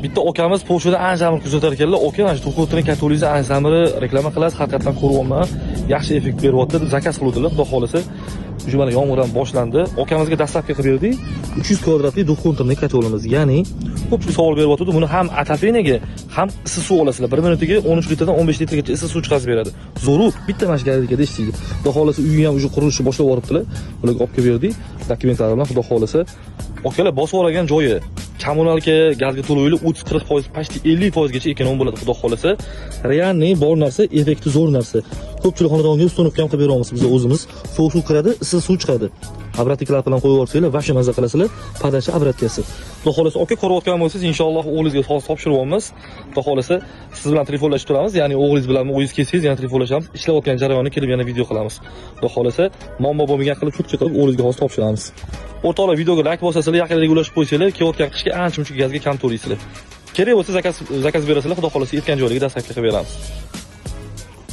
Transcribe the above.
Bitta okamiz pochtada ancha amir kuzatar ekanlar. Aka, mana shu двухконтурный котёл ingizni ancha amiri reklama qilasiz, haqiqatdan ko'ryapman. Yaxshi effekt beryapti deb zakaz qiluvdilar. Xudo xolasa, уже mana yomg'ir ham boshlandi. Okamizga dastlabki qilib berdik 300 kvadratli двухконтурный котёл imiz. Ya'ni ko'pchilik savol beryapti, buni ham отопление ga, ham issiq suv olasizlar. 1 minutiga 13 litrdan 15 litrgacha issiq suv chiqarib beradi. Zo'ru, bitta mana shu galereyada ishlaydi. Xudo xolasa, uyi ham уже qurilishi boshlab yuboribdilar. Ularga olib kelib berdik. Dokumentlar bilan, xudo xolasa. Akalar, bosib olgan joyi kommunalka gazga to'lovli 30-40%, почти 50% gacha ekonom bo'ladi, xudo xolasa. Реальный bor narsa, effekti zo'r narsa. Ko'pchilik xonadonga установка ham qilib beramiz biz o'zimiz. Sovuq suv kiradi, issiq suv chiqadi. Обратный клапан bilan qo'yib yuborsanglar, вообще maza qilasizlar. Подача обратка si. Xudo xolasa, aka, ko'rayotgan bo'lsangiz, inshaalloh o'g'lingizga hozir topshiryapmiz. Xudo xolasa, siz bilan telefonlashib turamiz, ya'ni o'g'lingiz bilan o'zingiz kelsangiz, yana telefonlashamiz. Ishlayotgan jarayonni kelib yana video qilamiz. Xudo xolasa, muammo bo'lmagan qilib, чётко qilib o'g'lingizga hozir topshiramiz. O'rtoqlar, videoga like bosasizlar, yaqinlarga ulashib qo'ysanglar, kelayotgan qishga ancha muncha gazga kam to'laysizlar. Kerak bo'lsa, zakaz berasizlar, xudo xolasa, yetgan joylarga dastlabki qilib beramiz.